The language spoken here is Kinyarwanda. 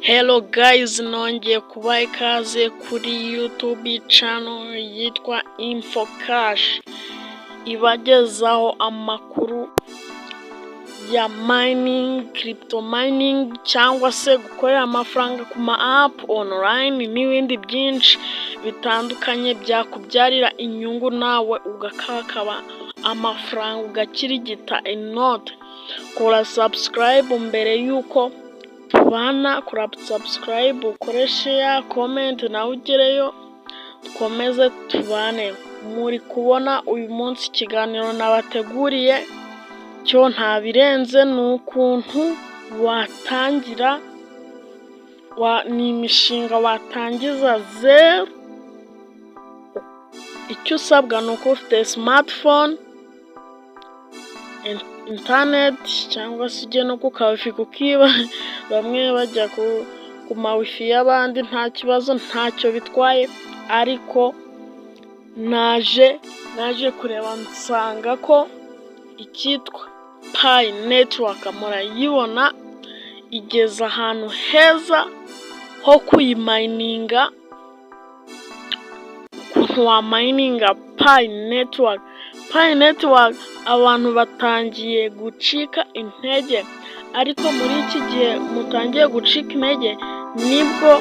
Hello guys, nongeye kubaha ikaze kuri YouTube channel yitwa Info Cash, ibagezaho amakuru ya mining, crypto mining cyangwa se gukorera amafaranga ku ma app online n'ibindi byinshi bitandukanye byakubyarira inyungu, nawe ugakakaba amafaranga, ugakirigita inote. Kora subscribe mbere y'uko tubana, kora subscribe, ukore share, comment, nawe ugereyo dukomeze tubane. Muri kubona uyu munsi ikiganiro nabateguriye cyo nta birenze, ni ukuntu watangira, ni imishinga watangiza zeru. Icyo usabwa ni ukuba ufite smartphone, internet, cyangwa se ujye no ku ka wifi kukiba. Bamwe bajya ku ma wifi y'abandi, nta kibazo, ntacyo bitwaye. Ariko naje kureba nsanga ko icyitwa Pi Network, murayibona, igeze ahantu heza ho kuyimininga. Ukuntu wamininga Pi Network. Pi Network abantu batangiye gucika intege, ariko muri iki gihe mutangiye gucika intege nibwo